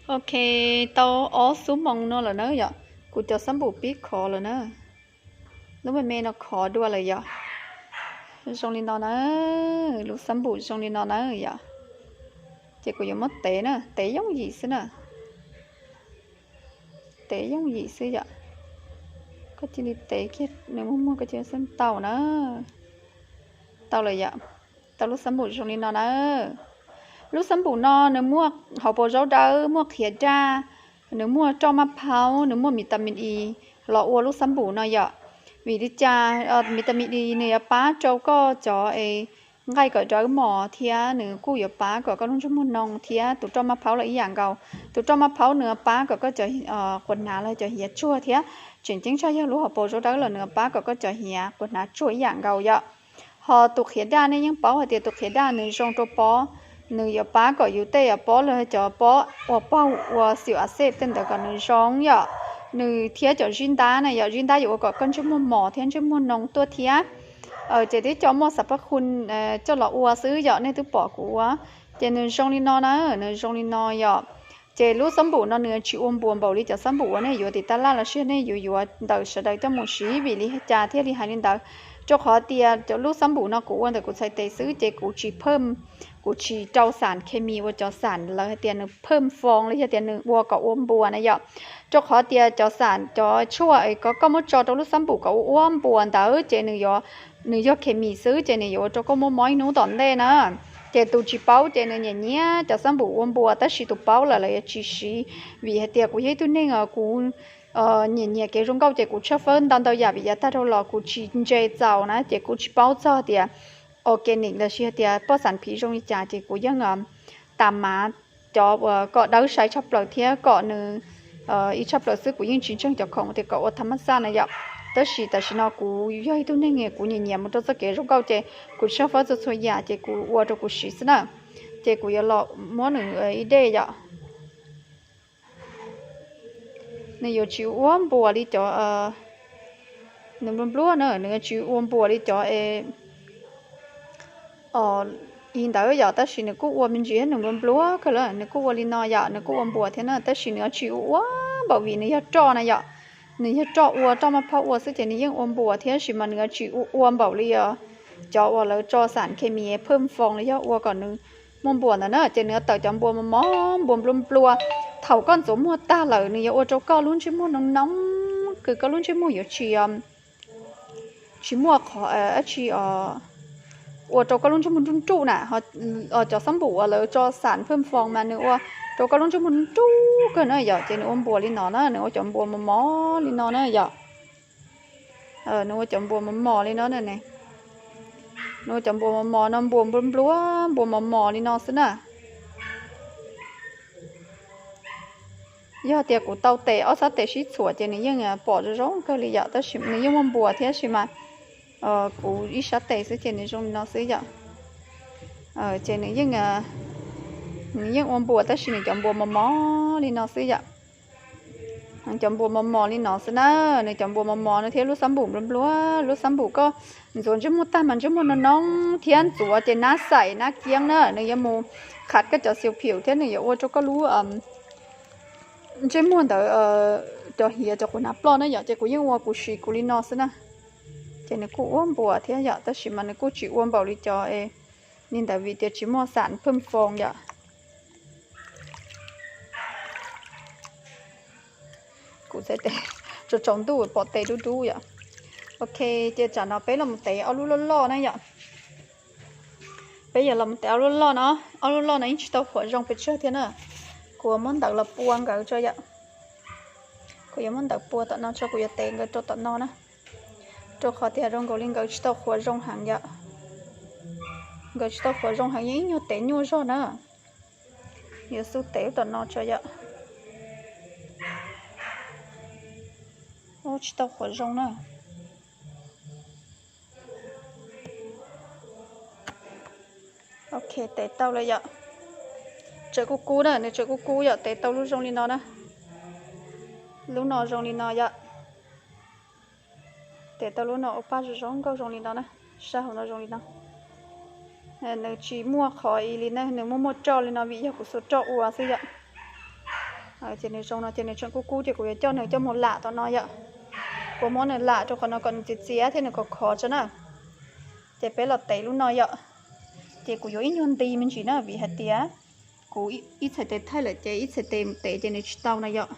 Ok, tau ob xuab moos no lawm na yom, kuv cov xab npum pib khov lawm na. Lub me me no khov dua lawm yom. Zoo li no na, lub xab npum zoo li no na yom. Ces kuv yuav muab tev na, tev yooj yim xwb na. Tev yooj yim xwb yom. Koj cia li tev kiag nws muag muag koj cia li xab tau na. Tau lawm yom. Tau lub xab npum zoo li no na. Lub xab npum no nws muaj hauv paus zaub dawb, muaj qhiav daj, nws muaj roj maj phaub, nws muaj vitamin E los ua lub xab npum no yom. Vim li cas? Vitamin E nws yuav pab rau koj cov es nqaij kom dawb mos thiab nws kuj yuav pab kom koj lub ntsej muag noo thiab tus roj maj phaub los ib yam nkaus. Tus roj maj phaub nws pab kom koj cov quas hnav los cov hiav tsuag thiab. Tseem ceeb tshaj yog lub hauv paus zaub dawb los nws pab kom koj cov hiav quas hnav tsuag ib yam nkaus yom. Ho tus qhiav daj nej yeej paub hais tias tus qhiav daj nws zoo rau pob, nws yuav pab kom yus tej pob los cov pob ua paug ua xim a xej tej ntawd kom nws zoo yom. Nws thiab cov zib ntab na yom, zib ntab yuav ua kom koj ntsej muag mos thiab ntsej muag noo tuaj thiab. Ces twb coj muaj xav pab khu coj los ua xwb yom, nej twb pom kuv ua. Ces nws zoo li no na, nws zoo li no yom. Ces lub xab npum no nws tsis ua npuas npaum li cov xab npum uas nej yuav tim tab laj los sis nej yuav yuav ntawm sawv daws coj mus siv. Vim li cas thiaj li hais li ntawd? Rau qhov tias cov lub xab npum no kuv ua ntawm kuv txhais tes xwb ces kuv tsis phaj, kuv tsis rau xam khes mis ua cov xam lawv hais tias nws phaj foos los yog tias nws ua kom ua npuas na yom. Rau qhov tias cov xam cov tshuaj koj muab tso rau lub xab npum kom ua ua npuas ntawd ces nws yog khes mis xwb ces nws yuav ua rau koj muaj mob ib hnub tom ntej na. Ces tus tsis paub ces nws nyiam nyiam cov xab npum ua npuas, tab sis tus paub lawm lawv yuav tsis siv. Vim hais tias kuv yog ib tug neeg kuv nyiam nyiam kev zoo nkauj ces kuv tshawb fawb ntau ntau yam vim yav tag dhau los kuv tsis ntse txaus na ces kuv tsis paub txog tias organic los sis hais tias poj xam phiv zoo li cas ces kuv yeej tas mav cov kom dawb sai tshaj plaws thiab kom nws ib tshaj plaws xwb, kuv yeej tsis ntseeg cov khoom tias kom ua tham maj xaj na yom. Tab sis tam sim no kuv yog ib tug neeg kuv nyiam nyiam mus rau txoj kev zoo nkauj ces kuv tshawb fawb txhua txhua yam ces kuv ua rau kuv siv xwb na. Ces kuv yuav los muab nws ib dej yom. Nws yuav tsis ua npuas li cov, nws nplua nplua na, nws yuav tsis ua npuas li cov i ntawd yom, tab sis nws kuj ua me ntsis nws nplua nplua kawg lawm, nws kuj ua li no yom, nws kuj ua npuas thiab na, tab sis nws yuav tsis ua ua npaum vim nws yog roj na yom. Nws yog roj ua, roj maj phaub ua xwb ces nws yeej ua npuas thiab, tab sis mas nws yuav tsis ua ua npaum li cov uas lawv tso xam khes mis phaj foos los yog ua kom nws muaj npuas ntawd na, ces nws yuav tawm cov npuas mos mos, npuas nplua nplua. Thaum koj ntxuav muag tag lawm nws yuav ua rau koj lub ntsej muag noo noo, kws koj lub ntsej muag yuav tsis tsis muaj qhov dab tsi ua rau koj lub ntsej muag nruj nruj na. Cov xab npum uas lawv tso xam phaj foos mas nws ua rau koj lub ntsej muag nruj nruj kawg na yom, ces nws ua npuas li no na, nws ua cov npuas mos mos li no na yom. Nws ua cov npuas mos mos li no, nws ua cov npuas mos mos no, npuas nplua nplua, npuas mos mos li no xwb na. Yog tias kuv tau tes ob sab tes sib txhuam ces nws yeej pom zoo zoo kawg li yom, tab sis nws yeej muaj npuas thiab, tab sis mas kuv ib sab tes xwb ces nws zoo li no xwb yom. Ces nws yeej, nws yeej ua npuas tab sis nws cov npuas mos mos li no xwb yom. Cov npuas mos mos li no xwb na, nws cov npuas mos mos no thiab lub xab npum nplua nplua, lub xab npum koj ntxuav ntsej muag tag mas ntsej muag noo noo thiab ntxuav ces nab xaim nab kiab na, nws yuav mus qhav koj cov xiaus phium thiab nws yuav ua rau koj lub ntsej muag ntawd cov hiav cov quas hnav ploj na yom, ces kuv yeej ua kuv siv kuv li no xwb na. Ces nws kuj ua npuas thiab yom, tab sis mas nws kuj tsis ua npaum li cov li ntawd vim tias tsis muaj xam phaj foos yom. Kuv txhais tes tsaus ntuj pom tes dub dub yom. Ok, ces tsam no peb los tev ob lub loj loj na yom. Peb yuav los tev ob lub loj no, ob lub loj no yeej tsis tau qhuav zoo pes tsawg thiab na. Kuv yuav muab ntawv los pua nkawd tso yom. Kuv yuav muab ntawv pua tom no tso, kuv yuav tev nkawd rau tom no na. Rau qhov tias zoo nkaus li nkawd tsis tau qhuav zoo heev yom. Nkawd tsis tau qhuav zoo heev, yeej ib nyuag tev nyuaj zog na. Yuav xub tev tom no tso yom. Tsis tau qhuav zoo na. Ok, tev tau lawm yom. Tseem kub kub na, nws tseem kub kub yom, tev tau lub zoo li no na. Lub no zoo li no yom. Tev tau lub no ua paj zoo zoo nkauj zoo li no na. Sab hauv no zoo li no. Nws tsis muaj qhov i li na, nws muaj muaj roj li no vim yog kuv xuas roj ua xwb yom. Ces nws zoo no ces nws tseem kub kub ces kuv yuav coj nws coj mus lam tau no yom. Kuv muab nws lam rau qhov no kom nws txias txias thiab nws khov khov tso na. Ces peb los tev lub no yom. Ces kuv yuav ib nyuag nti me ntsis na vim hais tias kuv ib txhais tes thaij lawm ces ib txhais tes mus tev ces nws tsis tau no yom.